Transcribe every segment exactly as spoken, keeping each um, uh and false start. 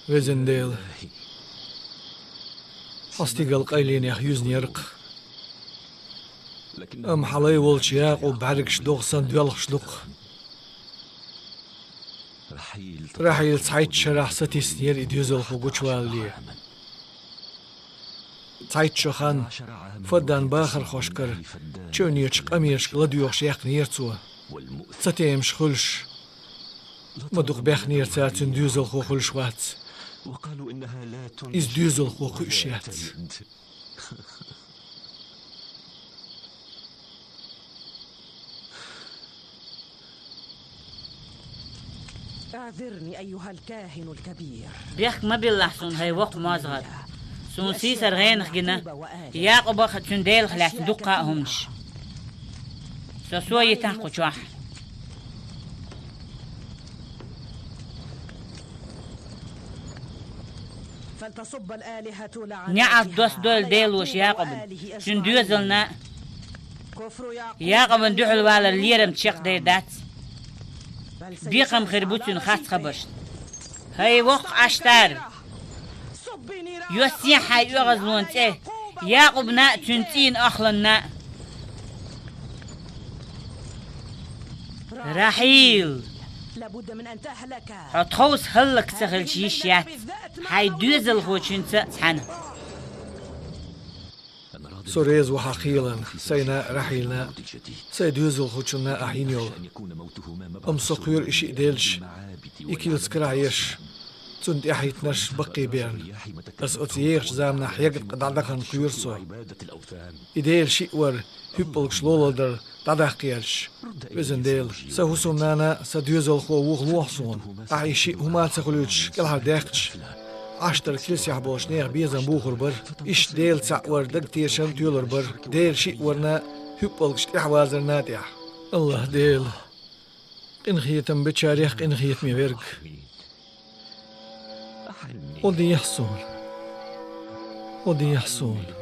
Везан Дела, хьо стигал къайленех юзанеркх. Амма хьан лай волча Якъуб бӀаьргаш догӀа санна доьлхуш ду-кх. Рахьил цхьайтта шарахь сатиснера и доьзалхо гучавалале. Цхьайтта шо хан Фаддан бахархошкара чевнечу къамелашка ладоьгӀуш яьккхинера цо. Цатемаш хуьлуш, ма дукха баьхнера цара цуьнан доьзалхо хуьлуш вац. Иза доьзалхо кхуьуш яц. أعذرني أيها الكاهن الكبير. Бехк ма биллахь суна, хӀай воккха мозгӀар. Суна сийсара гӀенах гина Якъубах а, цуьнан Делах лаьцна дуккха а хӀуманаш. Со со йитахь кху чохь. НеӀалт доссадойла Делоша Якъубна, цуьнан доьзална а. Якъубна дуьхьал валар лерам чекхдер дац. Бекхам хир бу цуьнан харц хабаршна. ХӀай воккха Ӏаштар! Йоссехьа хьайн оьгӀазлонан цӀе, Якъубна а, цуьнан цӀийнан охланна а. Рахьил! Хьо тховса хӀаллак ца хилча йиш яц, хьайн доьзалхочуьнца а цхьаьна. Со реза ву хьан кхелана, сайна а, Рахьилна а, сайн доьзалхочунна а ахь йина йолу. Амма со кхоьру и шиъ делча, и килс карахь еш, цунна тӀаьхьахӀиттинарш баккхийберна. Аса оцу ехачу заманахь хьегна къа дӀадахана кхоьру со. И Делан шиъ вар, хӀуьппалгаш лолла дар дӀадаккха гӀерташ. Везан Дела, сан хӀусамнана а, сан доьзалхо а вухалохьа суна. Ахь и шиъ хӀума а ца хуьлуьйтуш кӀелхьардаьккхича, Ӏаштар килсехь болчу нехан безам бухур бара. Иштта Дела цхьаъ вар дагтешам а тоьлур бара, Делан шиъ варна а, хӀуьппалгаш тӀаьхьавазарна а тӀехь. АллахӀ Дела, къинхетам бечарех къинхетаме верг! ГӀо дехьа суна! ГӀо дехьа суна!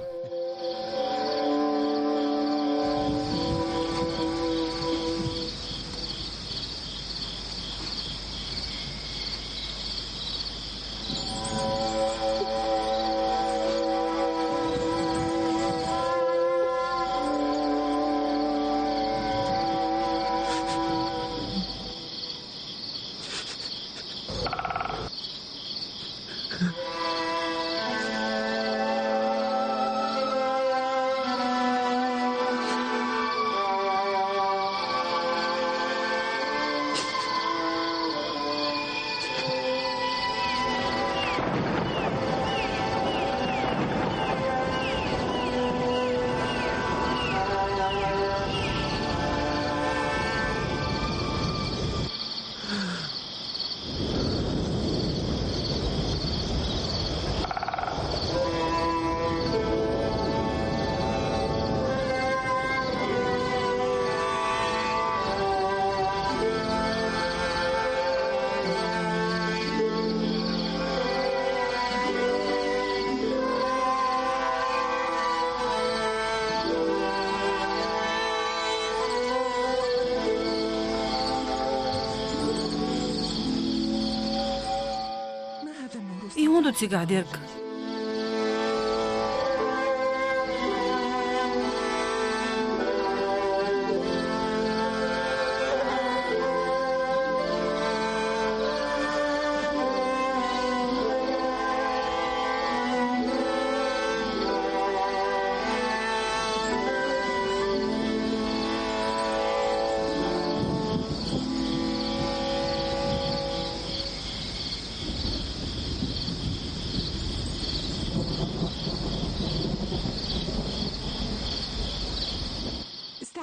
И хӀун ду цигахь дерг?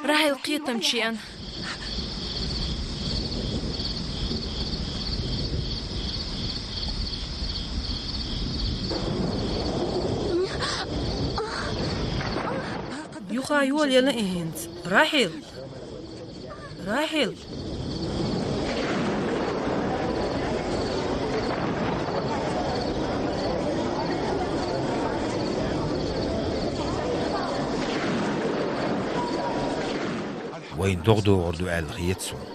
Рахьил кхетам чу еана. Юха йолаелла и хӀинца. Рахьил! Рахьил! Вайна догӀа догӀур ду аьлла хета суна.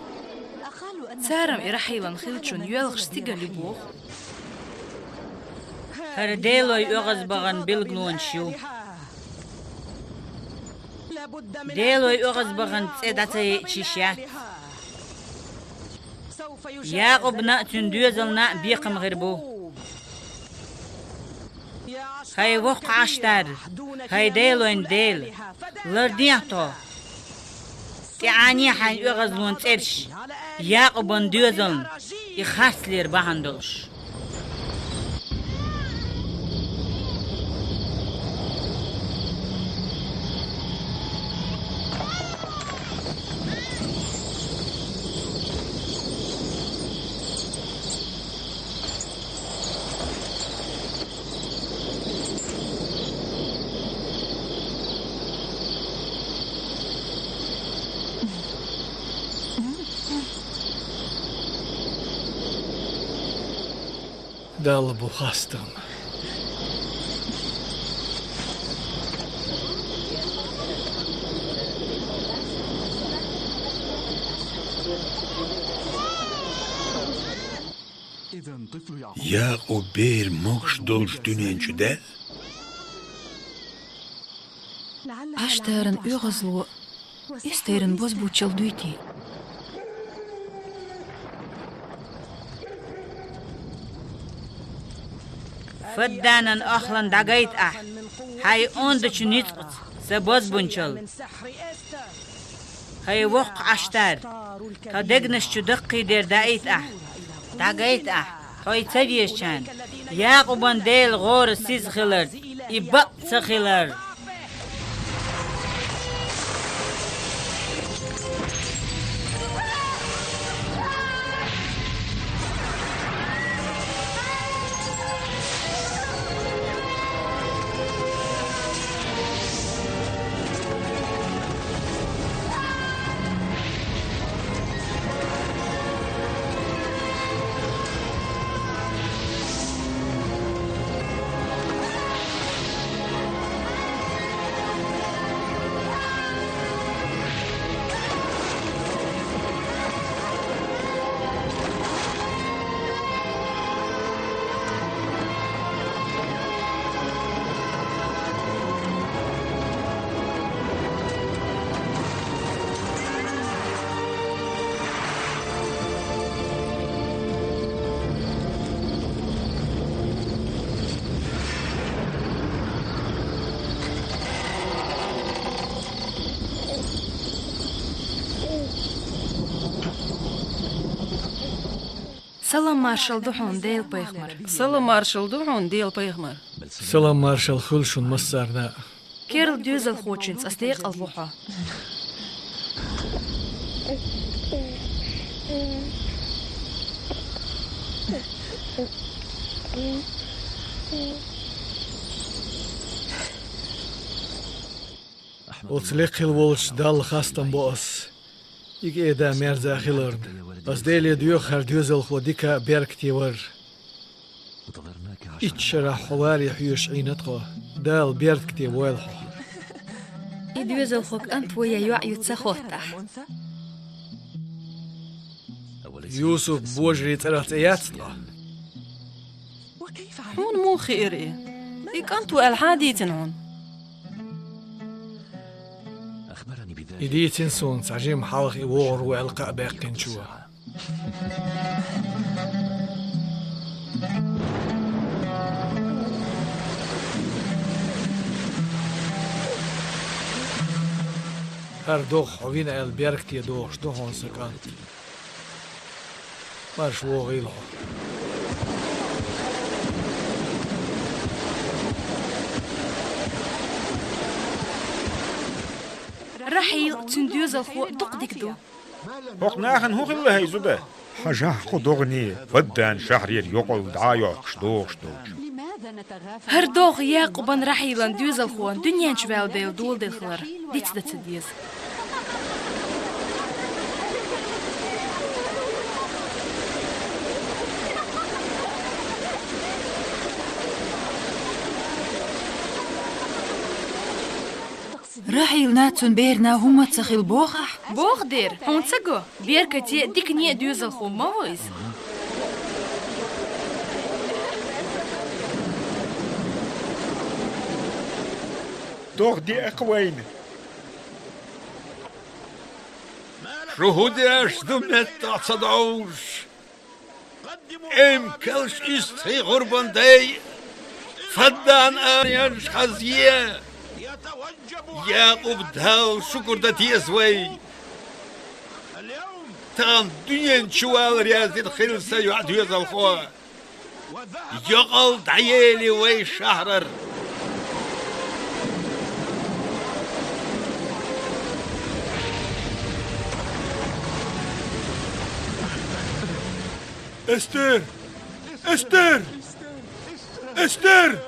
Цара-м и Рахьилан хиллачунна йоьлхуш стигал ю боху. ХӀара Делой оьгӀазбахана билгалонаш ю. Делой оьгӀазбахана цӀе дӀа ца яйча йиш яц. Якъубна а, цуьнан доьзална а бекхам хир бу. ХӀай воккха Ӏаштар, хӀай Делойн Дела, лардехьа тхо. ТӀеӀане хьайн оьгӀазлон цӀераш, Якъубан доьзална и харцлера бахьана долуш. Далла бу хастам. Якъуб бер могуш долчу дуьнен чу даьлла? Ӏаштаран оьгӀазло Эстеран бозбунчалла дуй те? Фадданан охлан дӀагайта ахь, хьайн ондачу ницкъаца, сан бозбунчалла. ХӀай воккха Ӏаштар, тхан дегнаш чу даккхийдер даийта ахь, дӀагайта ахь, тхо и ца везачарна, Якъубан Дела гӀора сиза хилар, и бакъ ца хилар. Салам маршалла ду хьуна, Делан пайхамар. Салам маршалла ду хьуна, Делан пайхамар. Салам маршалла хуьлу шуна массарна а. Керла доьзалхочуьнца ас декъалву хьо. Оцу лекха хила волчу Далла хастам бо ас, и кӀеда-мерза хиларна. Ас Деле доьху хӀара доьзалхо дика а, беркате а вар. Итт шарахь хьо варе хьоьжуш Ӏийна тхо. Дала беркате войла хьо. И доьзалхо кӀант ву я йоӀ ю ца хоттахь. Юсуп божарийн цӀарах цӀе яц ткъа? Хьуна муха хиира и? И кӀант ву аьлла хьан дийцина хьуна? И дийцина суна цхьа жима хьалха и вогӀур ву аьлла кхаъ баьккхинчо. ХӀара догӀа хьо вина аьлла беркате дохуш ду хьуна сан кӀант. Марша вогӀийла хьо. Рахьил, цуьнан доьзалхо дукха дика ду. ХӀокху нахана хӀун хилла, хӀай зуда? Хьажахь кху догӀане, Фаддан шахьарера йокъалла дӀа а йоккхуш дохуш долчу. ХӀара догӀа Якъубан, Рахьилан доьзалхо дуьнен чу ваьлла дела доладелла хилар диц дан ца деза. Рахьилна, цуьнан берна хӀумма а ца хилла боху ахь? Боху дера, хьуна ца го? Беркате а, дикане а доьзалхо ма ву иза. ДогӀа де-кх вайна. Шу хӀун деш ду, меттах ца довш? Эм калш из цхьа гӀурбан дай, Фаддан аянаш хазъе. Якъуб Далла шукур дан деза вай. Тахана дуьнен чу вала раьза дина хилла сан йоӀ доьзалхо. Йокъал дӀаели вай шахьарара. Эстер! Эстер! Эстер!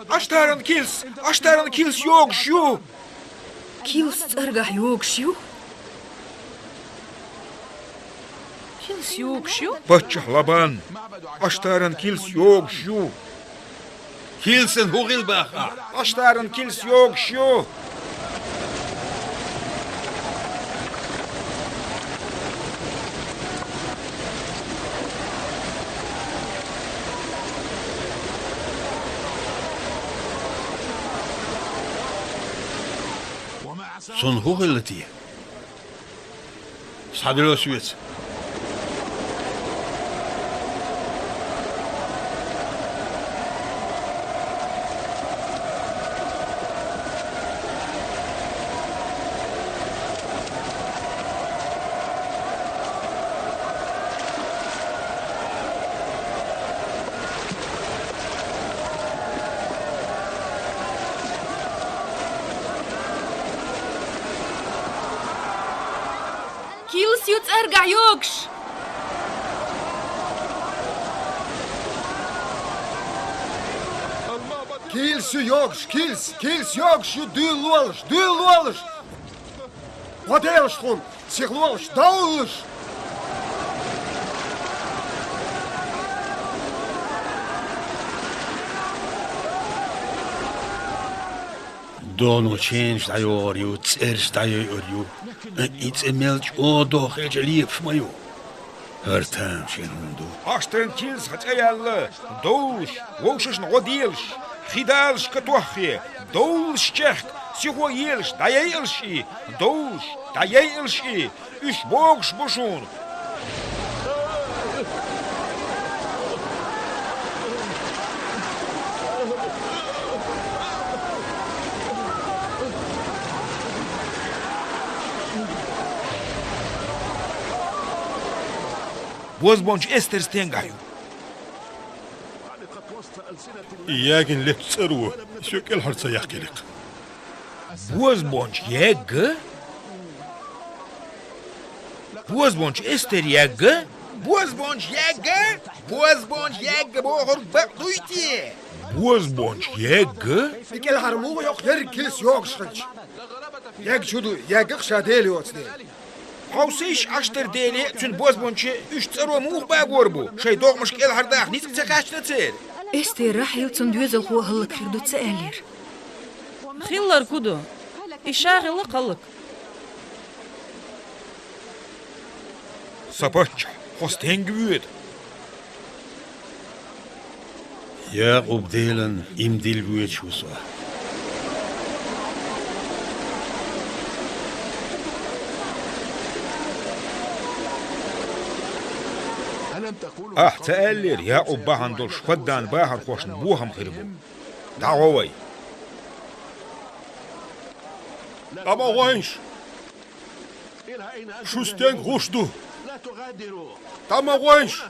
Аштаран килс! Аштаран килс йогуш ю! Килс цӀергахь йогуш ю? Килс йогуш ю? Паччахь Лабан, Аштаран килс йогуш ю. Килсан хӀун хилла бах ахь? Аштаран килс йогуш ю. Цунна хӀун хилла те? Схьадуьло соьца. Килс ю цӀергахь йогуш! Килс ю йогуш, килс, килс йогуш ю, дуьйла лолаш, дуьйла лолаш! ГӀо делаш тхуна, сиха лолаш, довлалаш! ДогӀано ченаш дӀайогӀур ю, цӀераш дӀайайъур ю. И цӀе мел чӀогӀа догӀа хилча лепаш ма ю. ХӀара тамашийна хӀума ду. Аштаран килс хьан цӀе яьлла, довлалаш, вовшашна гӀо делаш, хи далаш катоххе, довлалаш чехка, сихо елаш, дӀайайъалаш и, довлалаш, дӀайайъалаш и, уьш богуш бу шуна. Бозбунча Эстер стенгахь ю? И ягийна летта цӀеро, и соьга кӀелхьара ца яккхийтира-кх. Бозбунча ягга? Бозбунча Эстер ягга? Бозбунча ягга? Бозбунча ягга бохург бакъ дуй те? Бозбунча ягга? И кӀелхьара муха йоккху ерриг килс йогуш хилча? Ягга чу ду, ягга-кх ша Дела йоцу дела. Хьовсийша, Аштар деле а, цуьнан бозбунче а уьш цӀеро муха багор бу? Шайн догӀмаш кӀелхьардаха ницкъ ца кхаьчна церан? Эстера хьалха цуьнан доьзалхо хӀаллакьхир ду ца аьллера? Хилларг хӀун ду? И ша хилла-кх хӀаллак. Сан паччахь, хьо стенга воьду? Якъуб-Делан иман дилла воьдуш ву со. Ахьа ца аьллера, Якъуб бахьана долуш Фаддан бахархошна бохам хир бу? ДӀагӀо вай! ДӀа ма гӀойша! Шу стенга гӀуш ду? ДӀа ма гӀойша!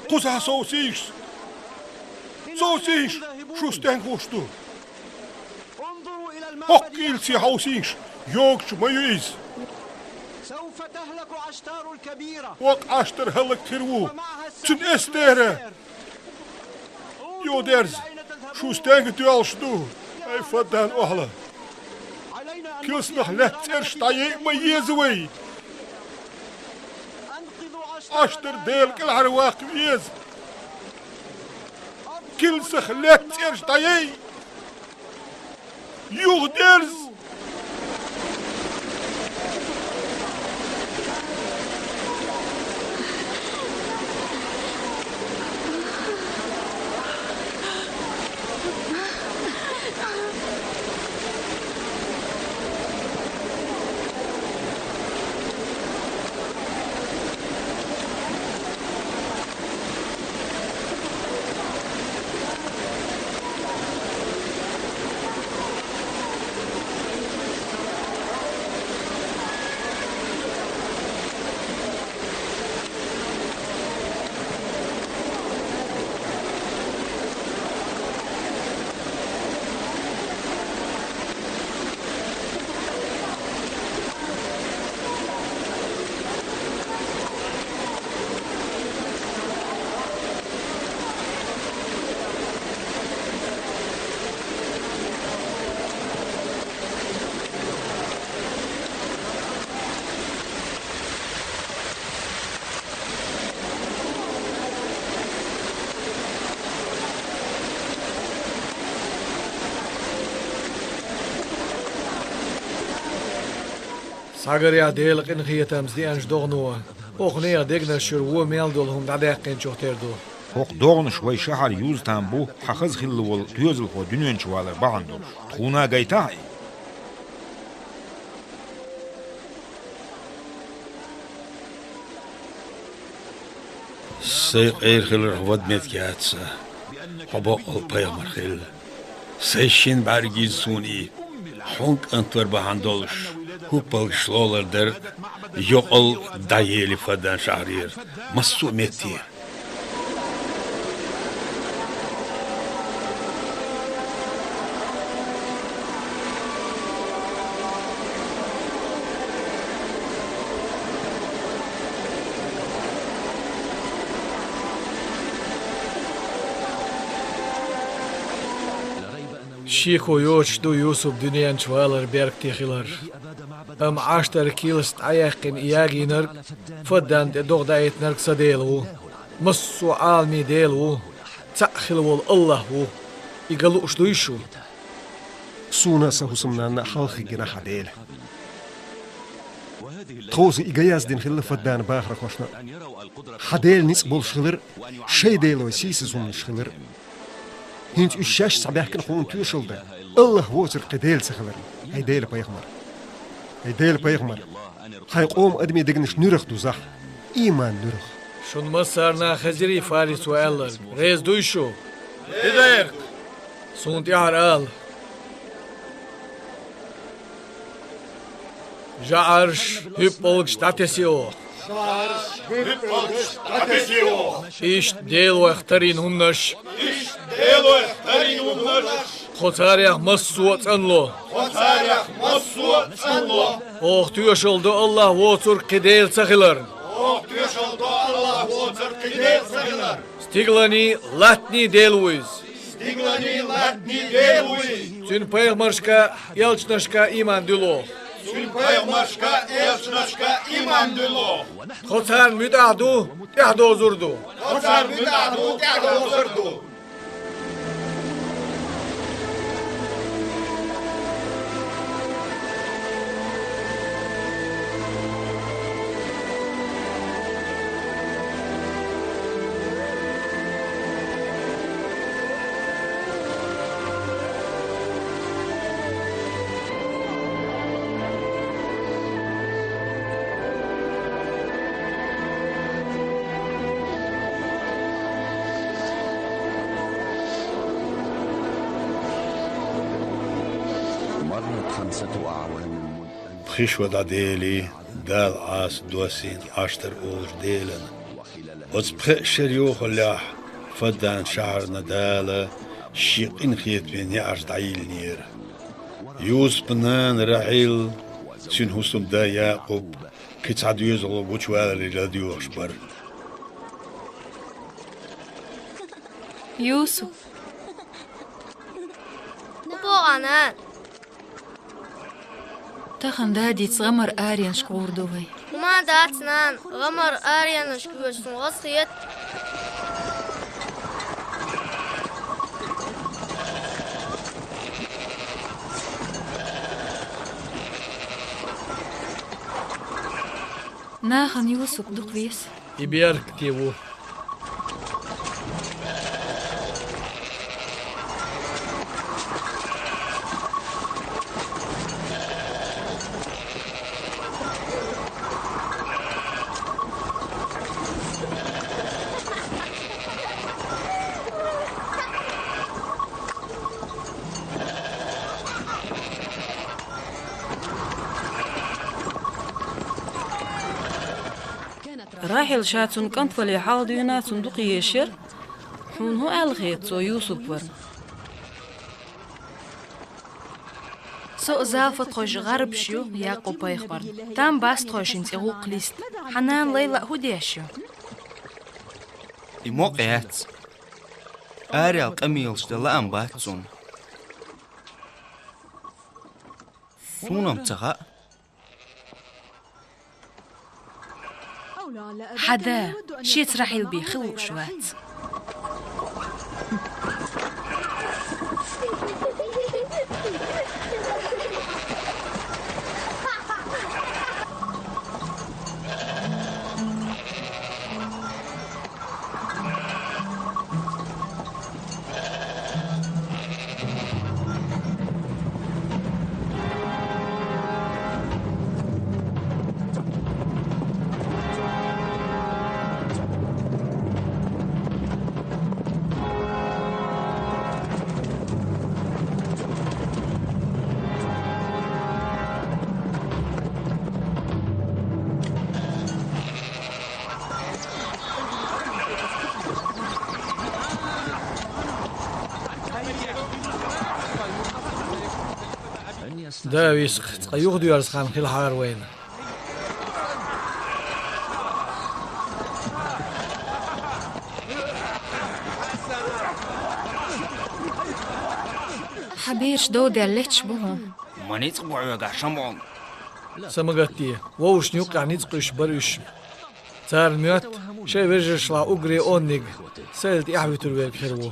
Кхузахь совсийша! Совсийша! Шу стенга гӀуш ду? ХӀокху килсе хьовсийша, йогуш ма ю иза! Воккха Аштар хӀаллакьхир ву, цуьнан Эстера! Юха дерза, шу стенга доьлхуш ду, ай Фаддан охьла! Килснах лаьтта цӀераш дӀаяйа ма еза вай! Ӏаштар Делан кӀелхьарваккха веза. Килсах лаьтта цӀераш дӀаяй. Юха дерза. Схьагарехь Делан къинхетамца деанчу догӀано, оха нехан дегнаш чуьра вон мел долу хӀума дӀадаьккхинчух тера ду. ХӀокху догӀанаш вай шахьар Юза-Там бу, хьан хаза хилла волу доьзалхо дуьнен чу валар бахьана долуш. Тхуна а гайтахьа и? Сайн къера хиларх вада меттиг яц сан, хьо баккъалла пайхамар хилла. Сайн шина бӀаьргица суна и, хьуна кӀант вар бахьана долуш, хӀуппалгаш лолар дара, юкъал дӀаели Фадан шахьарера массо а метте. Шеко йоцуш ду Юсуп дуьнен чу валар беркате хилар. Амма Ӏаштар килс дӀаяьккхина и ягийнарг, Фадан тӀе догӀа даийтинарг сан Дела ву. Массо а Ӏаламийн Дела ву. Цхьаъ хилла волу АллахӀ ву. И ган лууш дуй шу? Суна а, сан хӀусамнанна а хьалха гина хьан Дела. Тховса и ган яздина хилла Фаддана бахархошна. Хьан Дела ницкъ болуш хилар, шайн делой сийсаз хӀуманаш хилар. ХӀинца уьш шаьш схьабаьхкина хьуна тоьшалла дан, АллахӀ воцург кхин Дела ца хиларна. Хьай Делан пайхамар! Хьай Делан пайхамар! Хьайн къоман адамийн дегнаш нуьрах дузахь, ийман нуьрах. Шун массарна а хезирий Фарис ву аьлларг? Реза дуй шу? Хезира. Суна тӀаьхьара ала. ЖаӀарш, хӀуьппалгаш дӀатесий оха. ЖаӀарш, хӀуьппалгаш дӀатесий оха. Иштта Делойх тарйина хӀуманаш. Иштта Делойх тарйина хӀуманаш. Кхо царех массо а цӀанло. Кхо царех массо а цӀанло. Оха тоьшалла до АллахӀ воцург кхин Дела ца хиларна. Оха тоьшалла до АллахӀ воцург кхин Дела ца хиларна. Стигаланий, латтаний Дела ву иза. Стигаланий, латтаний Дела ву иза. Цуьнан пайхамаршка, элчанашка ийман дуьлло. Цуьнан пайхамаршка, элчанашка ийман дуьлло. Тхо царна муьтӀахь ду, тӀаьхьадозур ду. Тхо царна муьтӀахь ду, тӀаьхьадозур ду. مرت خمسة أعوام مدة. Пхи шо дӀаделий, Дала Ӏаса доссийна Ӏаштар олуш Делан. Оцу пхеа шеран йохаллехь Фаддан шахьарна Дала шен къинхетаме неӀарш дӀайиллинера. Юсупан нана Рахьил, цуьнан хӀусамда Якъуб кхин цхьа доьзалхо гучуваларе ладоьгӀуш бара. Юсуп! ХӀун боху, нана? Тахана дадица гӀамар аренашка гӀур ду вай. Ма дац, нана, гӀамар аренашка вуьрса гӀоза хета. Нахана Юсуп дукха веза. И беркате ву. Рахьил ша цун кӀант вале хьалха дуьйна цунна дукха езаш яр, хьуна хӀун аьлла хета цо Юсуп варна? Со а Залфа тхойша гӀарбаш ю Якъуб-пайхамарна. Там бац тхойшинца и гӀуллакх листа. Хьан нана Лайла хӀун деш ю? И мукъа яц. Араяла къамелаш дан лаам бац цунна. Суна-м ца хаьа. Хьада, шеца Рахьил бе хила лууш вац. Да, виск, цкъа юхадоьрзу хан хилахьара вайна. Хьан бераш дов даьлла летташ бу хьуна. Ма ницкъ бу хьоьгахь, Шамъон. Са ма гатде, вовшашна юккъехь ницкъ къуьйсуш бара уьш. Царна моьтту, шайн вежаршлахь уггаре онниг сайл тӀехь вуьтур верг хир ву.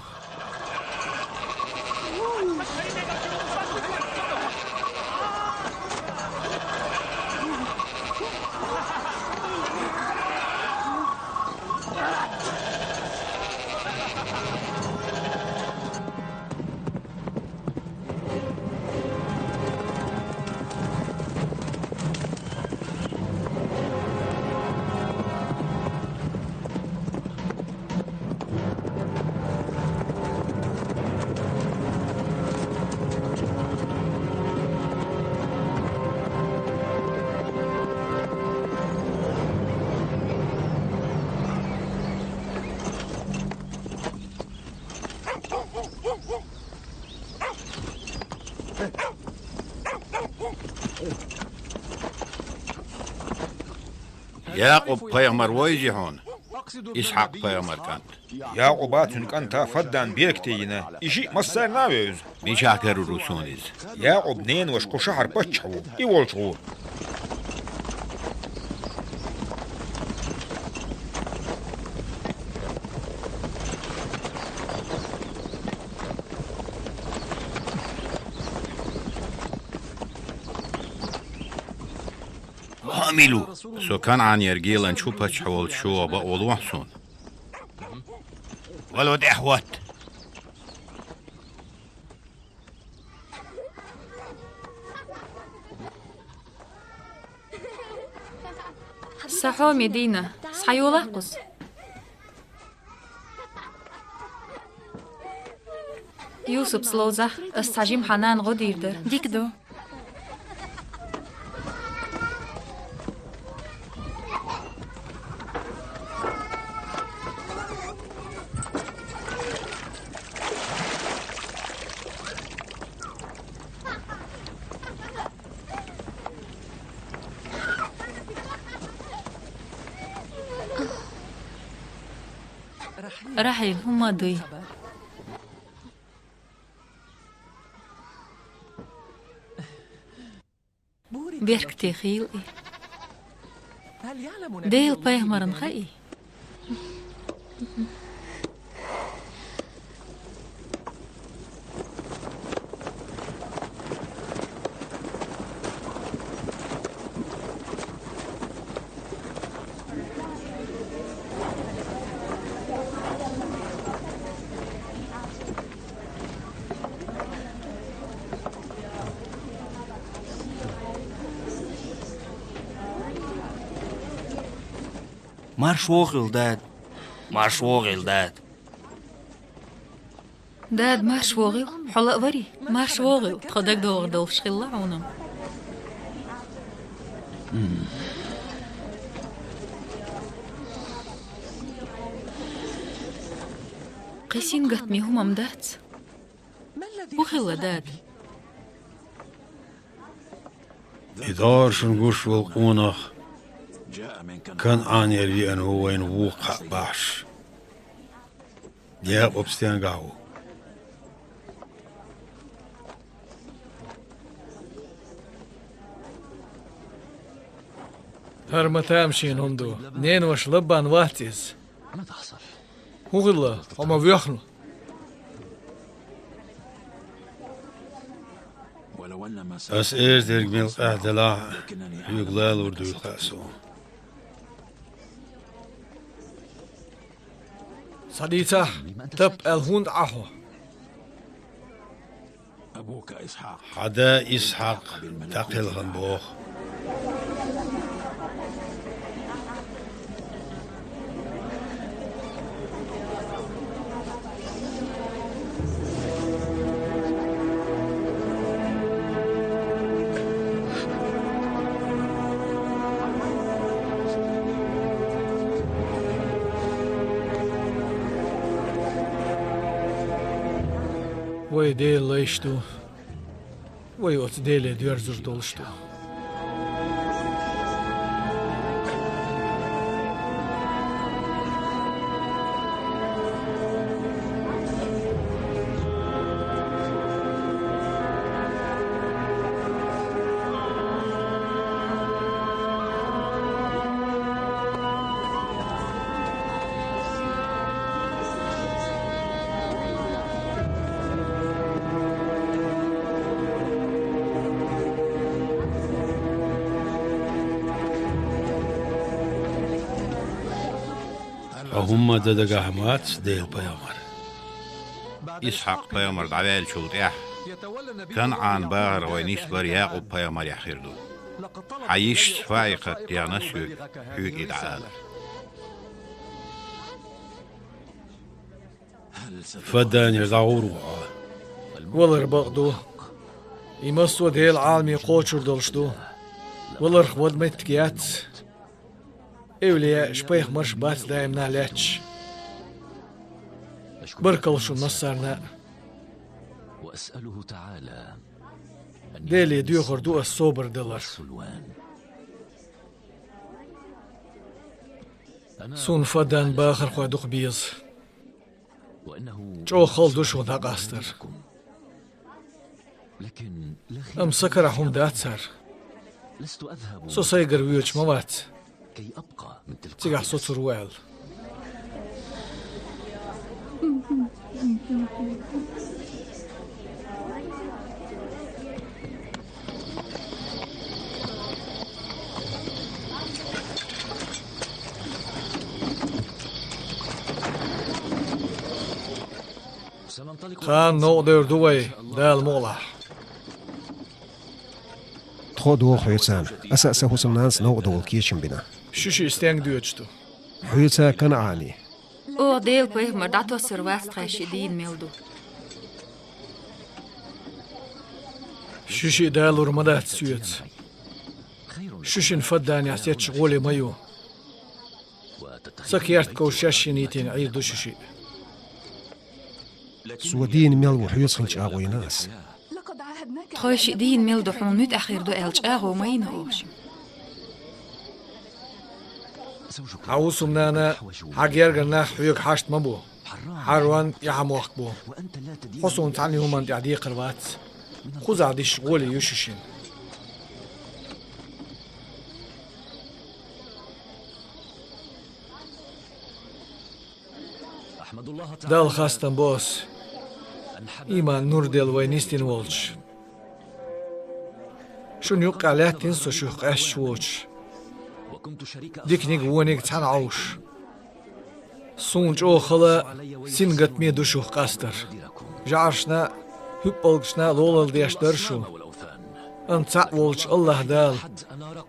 Якъуб-пайхамар вовзий хьуна, Исхьакъ-пайхамар кӀант? Якъуба, цуьнан кӀанта Фаддан беркате йина, и шиъ массарна а вевза. Мичахь карор ву суна иза? Якъубан ненаваша кху шахьаран паччахь ву, и волчу гӀура. Ма мила ву? Со КанӀанера геланчу паччахь волчу чу ваха бакъо лохьа суна. Вало тӀехӀотта. Сан хьоме дийна, схьайолахь кхуза. Юсупца ловзахь, ас цхьа жима хьан нана гӀо дийр дара. Дика ду. Рахьил, хӀумма а дуй. Беркате хийла и. Делан пайхамарна хаьий? Марша вогӀийла, дада. Марша вогӀийла, дада. Дада, марша вогӀийла, хьо лаьа варий? Марша вогӀийла, тхо дагадогӀур долуш хилла хьуна. Кхин сингаттаме хӀума-м дац. ХӀун хилла, дада? И догӀур шуна гуш волу къонах КанӀанера веана ву вайна вукху кхаъ бахьаш. Якъуб стенгахь ву? ХӀара ма тамашийна хӀума ду. Ненан ваша Лаббан вац иза. ХӀун хилла, хьо ма воьхна? Ас эр дерг мел къаьхьа делахь а, хьоьга лалур дуьйла хаьа суна. Схьадийцахь, тап аьлла хӀунда Ӏа хьо? Хьан да Исхьакх дӀакхелхина боху. Вай Делан лайш ду. Вай оцу Деле доьрзур долуш ду. Ткъа хӀумма дан дагахь ма вац Делан пайхамар. Исхьакх-пайхамар дӀаваьллачул тӀаьхьа КанӀан бахарх вай нисбар Якъуб-пайхамарех хир ду. Хьан йишас Фаикхат дехна соьга, хьоьга и дӀаала. Фаданера дӀагӀур ву хьо? Валар бакъ ду. И массо а Делан Ӏаламе кхочур долуш ду. Валарх вада меттиг яц. Эвлияаш, пайхамарш бац даимна лаьтташ. Баркалла шун массарна а. Деле доьхур ду ас собар далар. Суна Фадан бахархой дукха беза. ЧӀогӀа хала ду шуна дӀакъастар. Амма сан карахь хӀума дац хӀара. Со сайгара воьдуш ма вац, цигахь со цур ву аьлла. Тхан новкъа девр ду вай, Дала мукъалахь. Тхо а доху хьоьцарна, аса а сан хӀусамнанас новкъа довла кечам бина. Шу шиъ стенга доьдуш ду? Хьоьца КанӀане. Оха Делан пайхамар дӀатоссар вац, тхайн шиъ дийна мел ду. Шу шиъ далур ма дац соьца. Шу шина Фадданехь сетташ гӀоле ма ю. Сан керта ков шаьш йина йитина Ӏийр ду шу шиъ. Со дийна мел ву хьоьца хила чӀагӀо йина ас. Тхайн шиъ дийна мел ду, хьуна муьтӀахь хир ду аьлла чӀагӀо ма йина оха шиъ. Хьан хӀусамнана, хьан гергара нах хьоьга хьашт ма бу. Хьан рон я хьан мохк бу. Хьо суна цхьана хӀуманна тӀехь декхар вац. Кхузахь дисча гӀоле ю шу шина. Далла хастам бо ас, иман нур делла вайна нисдина волчу. Шуна юккъехь лаьттина со шух къаьсташ воцуш, диканиг а, вониг а цхьаьна Ӏовш. Суна чӀогӀа хала а, сингаттаме а ду шух къастар. ЖӀаршна а, хӀуьппалгашна а лолар деш дара шу. Амма цхьаъ волчу АллахӀ Дала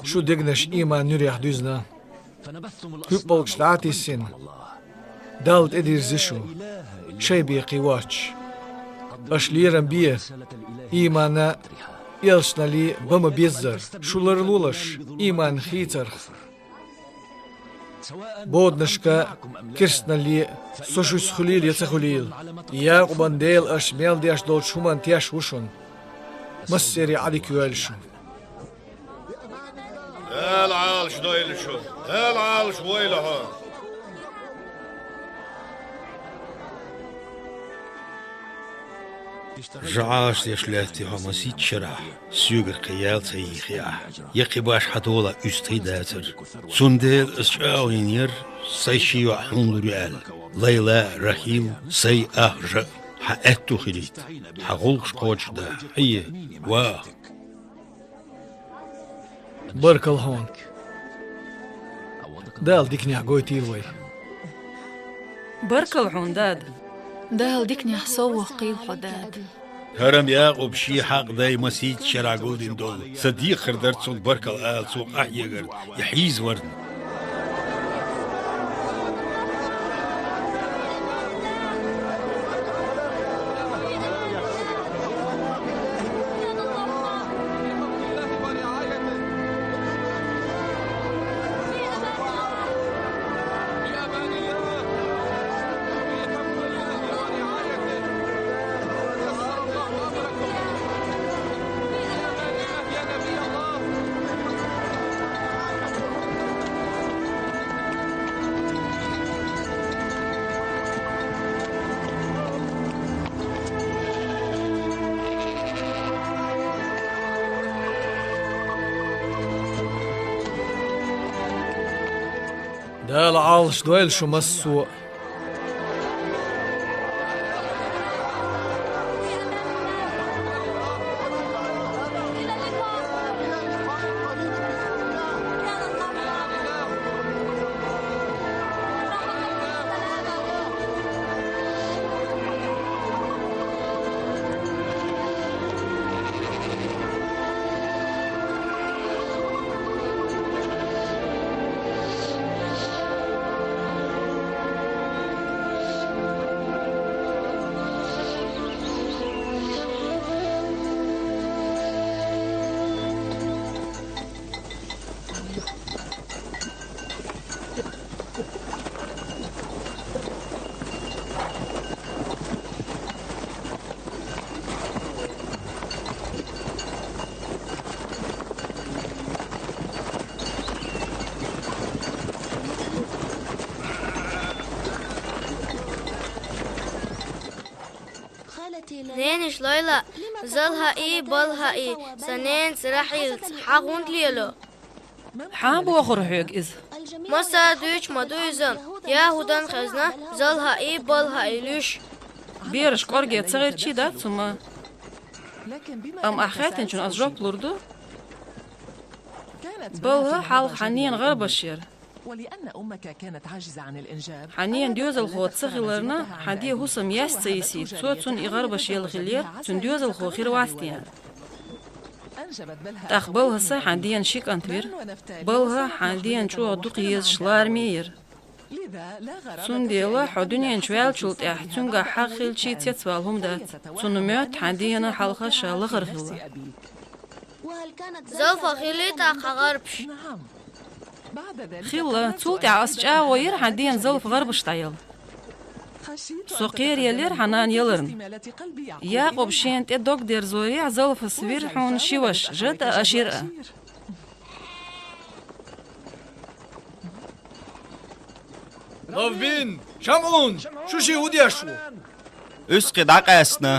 шун дегнаш иман нуьрех дуьзна. ХӀуьппалгаш дӀа а тиссина, Далла тӀедирзи шу, шайн бен кхин воцуш. Аша лерам бе, иманна а, элчаналлин а бан ма-беззара, шу ларлолаш иманна хийцарх. Боданашка а, керстаналле а со шуьца хуьлийла я ца хуьлийла, Якъубан Дела аша мел деш долчу хӀуманна теш ву шуна. Массаре Ӏадика йойла шу. Дала Ӏалаш дойла шу, Дала Ӏалаш войла хьо. ЖӀараш деш лаьттий хьо масийтта шарахь, соьгара кхин ял ца йийхи ахь, я кхин башха хьан долахь уьстагӀий дацара. Цундела аса чӀагӀвинера, сайн ши йоӀ хьуна лур ю аьлла, Лайла а, Рахил а, сайн ахча а, хьан аьтту хилийта, хьан гӀуллакхаш кхочушдан, хье, ваха. Баркалла хьуна. Дала диканехь гойтийла вай. Баркалла хьуна, дада. Дала диканехь сов воккхийла хьо, дада. ХӀара-м Якъуб шен хьакъ дай масийтта шарахь гулдина долу. Сан декхар дара цунна баркалла ала, цо къахьегарна, и хьийзаварна. Дала Ӏалаш дойла шу массо а. Ненаш Лайла, Залхаи, Балхаи, сан ненас Рахьилца хьан хӀунда лело? Хьан бохура хьоьга иза? Масса дуьйцуш ма ду иза, ЯхӀудан хезна Залхаи, Балхаи луьйш. Бераш кӀорге ца гӀиртичий дац хӀума. Амма ахь хаьттинчунна ас жоп лур ду. Балха хьалха хьан ненан гӀарбаш яра. Хьан ненан доьзалхо ца хиларна, хьан ден хӀусам яьсса ца йисийта, цо цунна и гӀарбаш елла хиллера, цуьнан доьзалхо хир вац те аьлла. ТӀаккха Балхаса хьан дена ши кӀант вира. Балха хьан дена чӀогӀа дукха езаш лараме яра. Цундела хьо дуьнен чу ваьллачул тӀаьхьа цуьнгахь хьагӀ хилчий, цецвала хӀума дац. Цунна моьтту хьан дена хьалха ша лахара хилла. Залфа хилла тӀаккха хьан гӀарбаш? Хилла, цул тӀаьхьа ас чӀагӀо йира хьан дена Залфа гӀарбаш дӀаяла. Со кхераелира хьан нана яларна. Якъуб шена тӀе дог дерзорехь, Залфас вира хьуна ши ваша, Жад а, Ашир а. Лавбин, ШамӀун, шу шиъ хӀун деш ву? Уьш кхин дӀакъаьстина.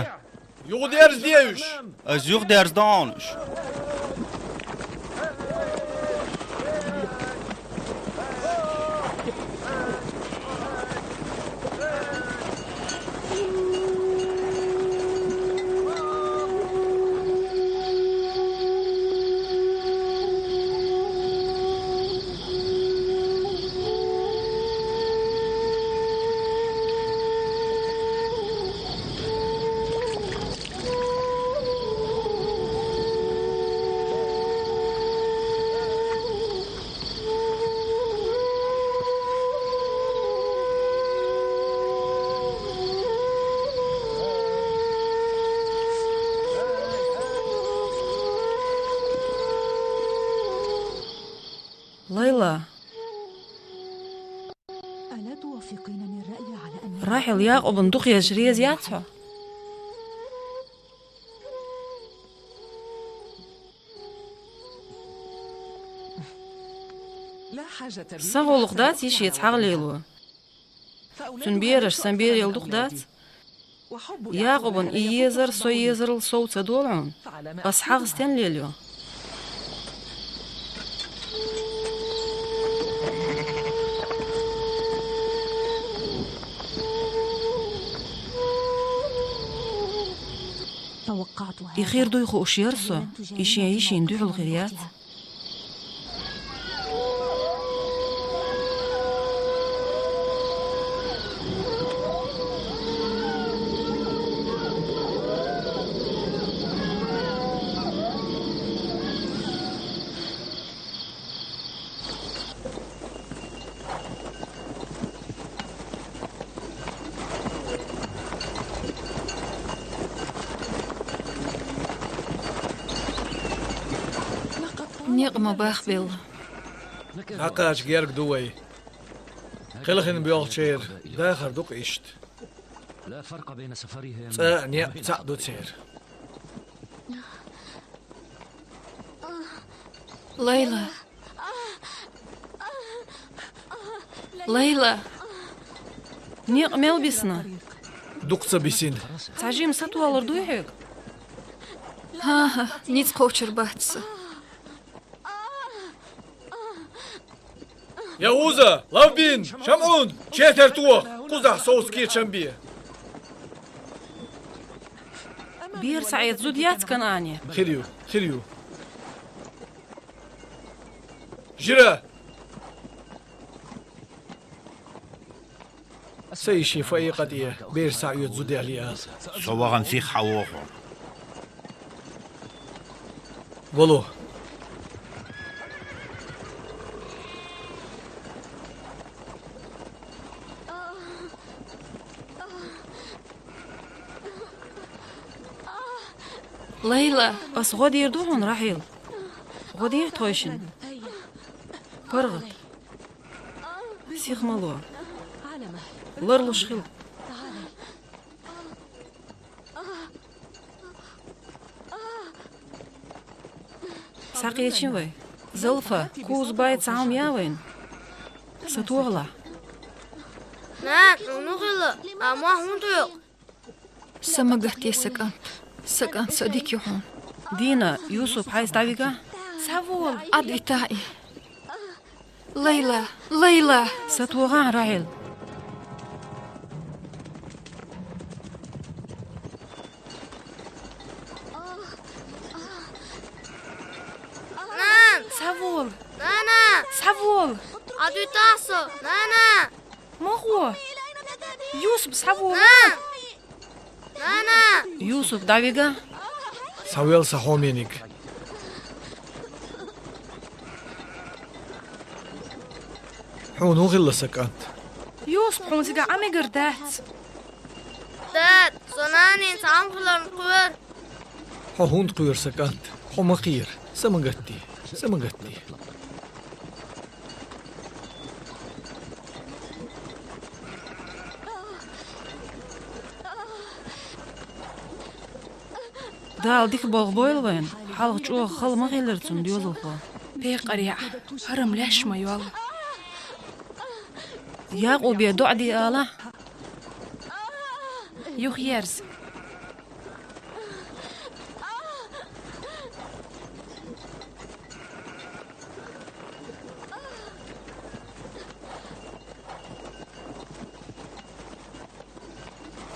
Юхадерзаде уьш! Ас юхадерзадо хьуна уьш. Лайла. ألا توافقينني الرأي على أن Рахьил Якъубан дукха езаш реза яц хьо? Сан гӀулакх дац йиша цхьаьна лело. Цун бераш сан берал дукха дац. Якъубан и езар со езарал сов ца долу хьуна. Ас хьагӀ стенна лелайо? И хир дуй хууш яра со, и шен йишина дуьхьал хир яц. Некъ ма бахабелла. ДӀакхача герга ду вай. Кхелхина боьлхучеран дахар ду-кх иштта. ЦӀа а, некъ а цхьаъ ду церан. Лайла. Лайла. Некъ мел бисна? Дукха ца бисина. Цхьа жима сатохалур дуй хьоьга? ХӀан-хӀа, ницкъ кхочур бац сан. Я Уза, Лавбин, ШамӀун, четар тоха, кхузахь совца кечам бе. Бер схьаэца зуда яц КанӀане? Хир ю, хир ю. Жира! Сан йишин Фаикъа тӀе бер схьаоьцу зуда яхье ала. Со вахана сиха хьавогӀу. Вало. Лайла, ас гӀо дийр ду хьуна, Рахьил. ГӀо дехьа тхойшинна. ПаргӀат. Сиха ма ло. Ларлуш хила. Схьакхечийна вай. Залфа, кхузза бай цхьа хӀума я вайна? СатохалахӀ. Нана, хьуна хилла, амма хӀунда хьоькху? Са ма гатде, сан кӀант. Сан кӀант, сан дика ю хьуна. Дина, Юсуп, хьайца дӀавигахьа? Схьавола, Ӏадвитахьа и. Лайла, Лайла! СатохахӀа, Рахьил. Нана! Схьавола! Нана! Схьавола! Ӏадвитахьа со, нана! Ма гӀо! Юсуп, схьавола! Нана! Нана! Юсуп, дӀавигахьа! Схьавел, сан хьомениг. Хьуна хӀун хилла, сан кӀант? Юсуп, хьуна цигахь Ӏамигар дац. Дад, со нанна цхьа хӀума хиларна кхоьру. Хьо хӀунда кхоьру, сан кӀант? Хьо ма кхера. Са ма гатде. Са ма гатде. Дала дика болх бойла вайна, хьалха чӀогӀа хала ма хилира цунна доьзалхо. Пекъарехь, хӀара-м лаьш ма йолла. Якъубе доӀа де алахьа. Юхаерза.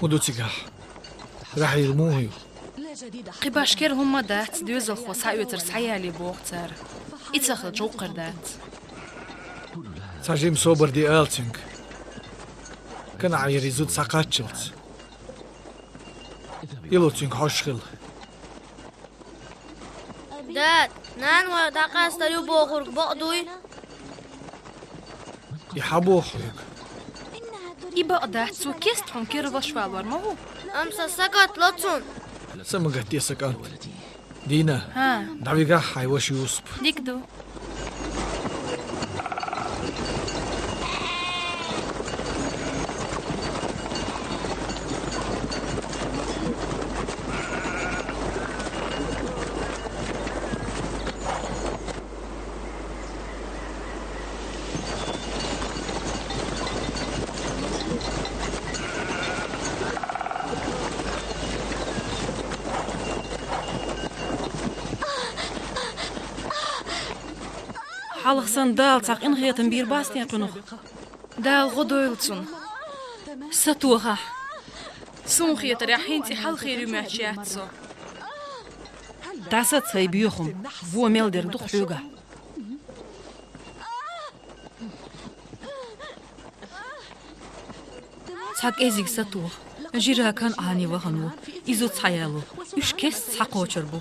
ХӀун ду цигахь? Рахьил муха ю? Кхин башкера хӀума дац, доьзалхо схьаоьцур схьаяле боху цара. И ца хилча гӀуллакх дац. Цхьа жима собар де ала цуьнга. КанӀанера и зуда схьакхаччалц. Ило цуьнга хьожуш хила. Дад, нана вай дӀакъаста ю бохург бакъ дуй? И хьан боху хьоьга? И бакъ дац, цо кеста хьуна керлаш валор ма ву. Амма сан сагатдо цунна. Са ма гатде, сан кӀант. Дина, хӀа, дӀавигахьа хьайн ваша Юсуп. Дика ду. Хьалха санна Дала цхьа къинхетам бийр бац те кхунах? Дала гӀо дойла цунна. Сатохахь. Суна хетарехь, хӀинца и хьалхара юм моьттуш яц со. ДӀасаца хьайн боьхам, вон мел дерг ду-кх хьоьгахь. Цхьа кӀезиг сатоха. Жира КанӀане вахана ву. Иза цхьаяло. Уьш кест схьакхочур бу.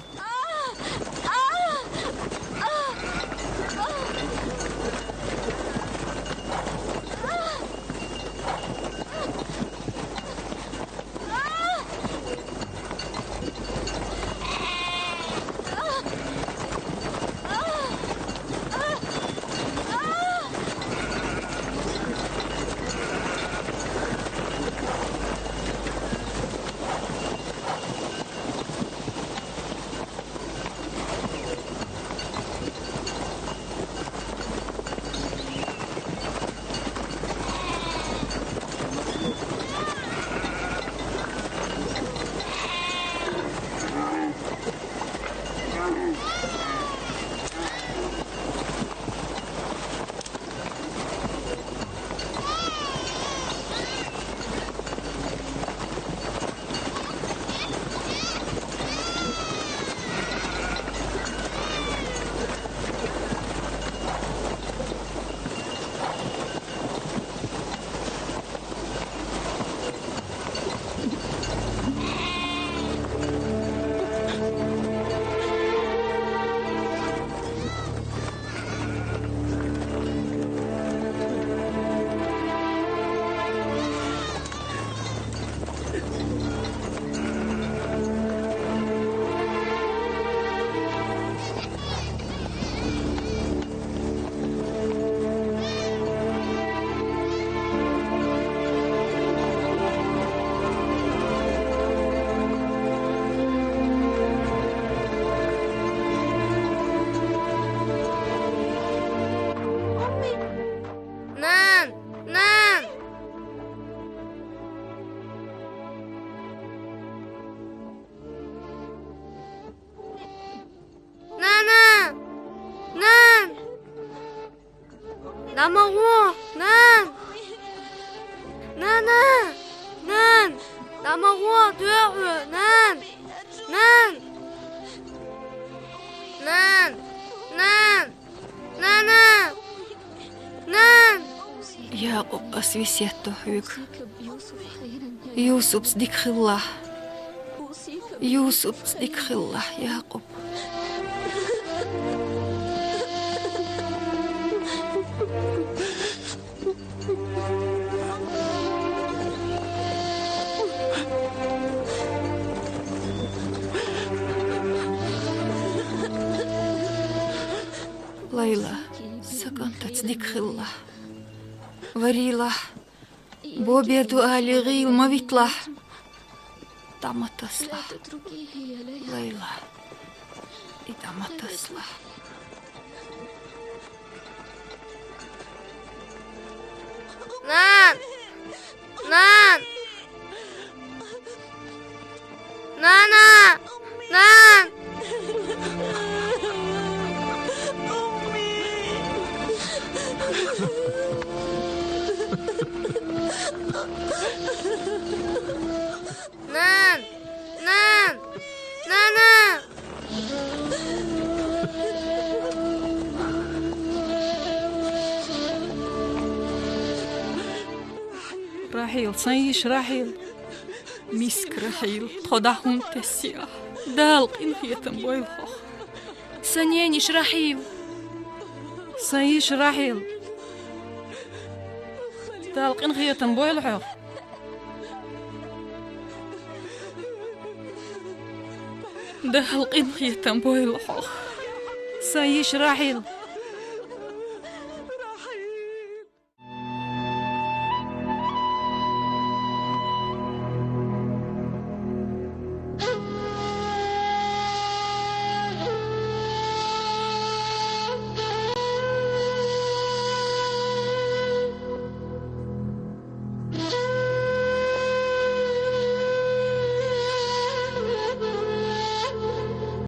Нана! Нана! Нана! Нана! ДӀа ма гӀо, нана! Нана! Нана! ДӀа ма гӀо, доьху, нана! Нана! Нана! Нана! Нана! Нана! Якъуб, ас весет до хьоьга. Юсупца дика хилалахь. Юсупца дика хилалахь, Якъуб. Лайла, сан кӀантаца дика хилалахь. Варилахь. Бобе ду алий, гӀийла ма витлахь. ДӀа ма таслахь. Лайла, и дӀа ма таслахь. Нана! Нана! Нана! Нана! Нана! Нана! Нана! Рахьил, сан йиша Рахьил. Миска Рахьил, тхо дӀа хӀунда тесси ахь? Дала къинхетам бойла хьох. Сан йиша Рахьил. Сан йиша Рахьил. Дала къинхетам бойла хьох. Дала къинхетам бойла хьох. Сан йиша Рахьил.